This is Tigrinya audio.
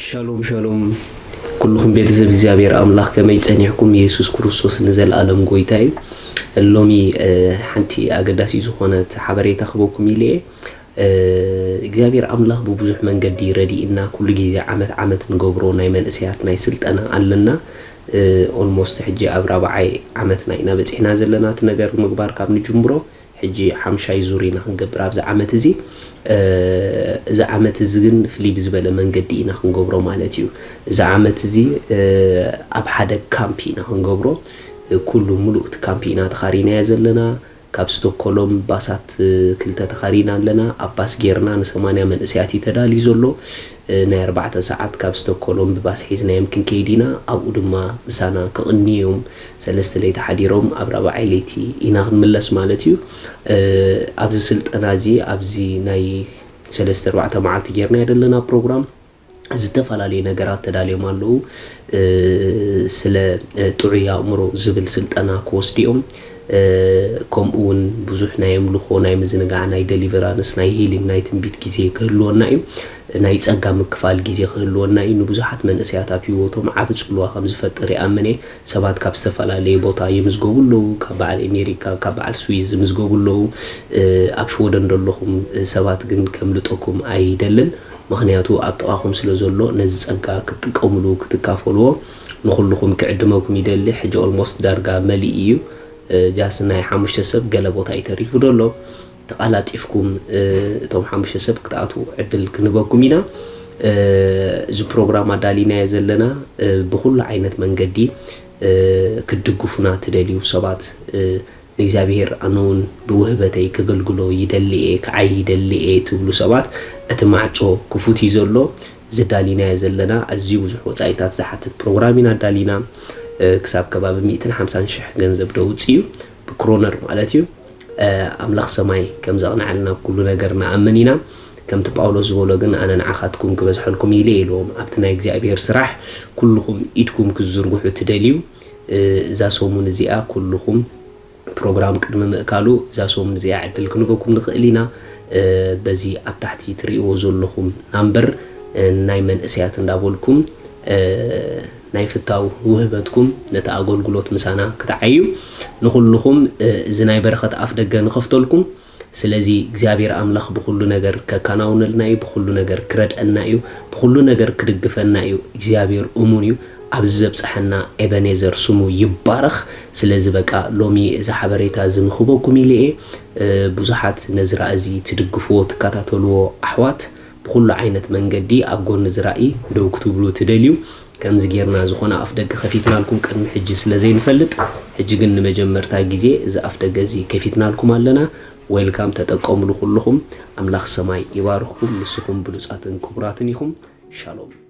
ሻሎም ሻሎም ኩልኹም ቤተሰብ እግዚኣብሔር ኣምላኽ፣ ከመይ ጸኒሕኩም? የሱስ ክርስቶስ ንዘለኣለም ጎይታ እዩ። ሎሚ ሓንቲ ኣገዳሲ ዝኾነት ሓበሬታ ክበኩም ኢለ እየ። እግዚኣብሔር ኣምላኽ ብብዙሕ መንገዲ ረዲእና፣ ኩሉ ግዜ ዓመት ዓመት ንገብሮ ናይ መንእሰያት ናይ ስልጠና ኣለና። ኦልሞስት ሕጂ ኣብ ራብዓይ ዓመትና ኢና በጺሕና ዘለና፣ እቲ ነገር ምግባር ካብ ንጅምሮ ሕጂ ሓምሻይ ዙር ኢና ክንገብር ኣብዚ ዓመት እዚ። እዚ ዓመት እዚ ግን ፍልይ ብዝበለ መንገዲ ኢና ክንገብሮ ማለት እዩ። እዚ ዓመት እዚ ኣብ ሓደ ካምፕ ኢና ክንገብሮ። ኩሉ ሙሉእ እቲ ካምፕ ኢና ተኻሪናዮ ዘለና። ካብ ስቶኮሎም ባሳት ክልተ ተኻሪና ኣለና። ኣብ ባስ ጌርና ንሰማንያ መንእሰያት እዩ ተዳልዩ ዘሎ። ናይ ኣርባዕተ ሰዓት ካብ ስቶኮሎም ብባስ ሒዝናዮም ክንከይድ ኢና። ኣብኡ ድማ ምሳና ክቕንዩ እዮም። ሰለስተ ለይቲ ሓዲሮም ኣብ ራብዓይ ለይቲ ኢና ክንምለስ ማለት እዩ። ኣብዚ ስልጠና እዚ ኣብዚ ናይ ሰለስተ ኣርባዕተ መዓልቲ ጌርናዮ ዘለና ፕሮግራም ዝተፈላለዩ ነገራት ተዳልዮም ኣለዉ። ስለ ጥዑይ ኣእምሮ ዝብል ስልጠና ክወስዱ እዮም። ከምኡ እውን ብዙሕ ናይ ኣምልኾ፣ ናይ ምዝንጋዕ፣ ናይ ደሊቨራንስ፣ ናይ ሂሊንግ፣ ናይ ትንቢት ግዜ ክህልወና እዩ። ናይ ጸጋ ምክፋል ግዜ ክህልወና እዩ። ንብዙሓት መንእሰያት ኣብ ህይወቶም ዓቢ ጽልዋ ከም ዝፈጥር ይኣምን እየ። ሰባት ካብ ዝተፈላለየ ቦታ ይምዝገቡ ኣለዉ። ካብ በዓል ኣሜሪካ፣ ካብ በዓል ስዊዝ ዝምዝገቡ ኣለዉ። ኣብ ሽወደን ዘለኹም ሰባት ግን ከምልጠኩም ኣይደልን። ምኽንያቱ ኣብ ጥቓኹም ስለ ዘሎ ነዚ ጸጋ ክትጥቀምሉ፣ ክትካፈልዎ ንኹልኹም ክዕድመኩም ይደሊ። ሕጂ ኦልሞስት ዳርጋ መሊእ እዩ። ጃስ ናይ ሓሙሽተ ሰብ ገለ ቦታ እዩ ተሪፉ ዘሎ። ተቓላጢፍኩም እቶም ሓሙሽተ ሰብ ክትኣትዉ ዕድል ክንበኩም ኢና። እዚ ፕሮግራም ኣዳሊናዮ ዘለና ብኹሉ ዓይነት መንገዲ ክትድግፉና ትደልዩ ሰባት፣ ንእግዚኣብሔር ኣነ እውን ብውህበተይ ከገልግሎ ይደሊ እየ፣ ክዓይ ይደሊ እየ ትብሉ ሰባት፣ እቲ ማዕጾ ክፉት እዩ ዘሎ። ዝዳሊናዮ ዘለና ኣዝዩ ብዙሕ ወጻኢታት ዝሓትት ፕሮግራም ኢና ኣዳሊና። ክሳብ ከባቢ ሚእትን ሓምሳን ሽሕ ገንዘብ ደውጽእ እዩ፣ ብክሮነር ማለት እዩ። ኣምላኽ ሰማይ ከም ዘቕንዓልና ኣብ ኩሉ ነገር ንኣምን ኢና። ከምቲ ጳውሎስ ዝበሎ ግን፣ ኣነ ንዓኻትኩም ክበዝሐልኩም ኢለ እየ ኢልዎም። ኣብቲ ናይ እግዚኣብሔር ስራሕ ኩልኹም ኢድኩም ክትዝርግሑ ትደልዩ። እዛ ሰሙን እዚኣ ኩልኹም ፕሮግራም ቅድሚ ምእካሉ እዛ ሰሙን እዚኣ ዕድል ክንበኩም ንኽእል ኢና። በዚ ኣብ ታሕቲ ትርእይዎ ዘለኹም ናምበር ናይ መንእሰያት እንዳበልኩም ናይ ፍታው ውህበትኩም ነቲ ኣገልግሎት ምሳና ክትዓዩ ንኹልኹም እዚ ናይ በረኸት ኣፍ ደገ ንኸፍተልኩም። ስለዚ እግዚኣብሔር ኣምላኽ ብኹሉ ነገር ከከናውነልና እዩ፣ ብኹሉ ነገር ክረድአና እዩ፣ ብኹሉ ነገር ክድግፈና እዩ። እግዚኣብሔር እሙን እዩ። ኣብዚ ዘብጽሐና ኤበኔዘር ስሙ ይባረኽ። ስለዚ በቃ ሎሚ እዚ ሓበሬታ እዚ ንኽበኩም ኢለ እየ። ብዙሓት ነዚ ራእይ እዚ ትድግፍዎ፣ ትከታተልዎ ኣሕዋት ብኹሉ ዓይነት መንገዲ ኣብ ጎኒ እዚ ራእይ ደው ክትብሉ ትደልዩ፣ ከምዚ ጌርና ዝኾነ ኣፍ ደገ ከፊትናልኩም ቅድሚ ሕጂ ስለ ዘይንፈልጥ፣ ሕጂ ግን ንመጀመርታ ግዜ እዚ ኣፍ ደገ እዚ ከፊትናልኩም ኣለና። ዌልካም፣ ተጠቀምሉ ኩልኹም። ኣምላኽ ሰማይ ይባርኽኩም። ንስኹም ብሉጻትን ክቡራትን ኢኹም። ሻሎም።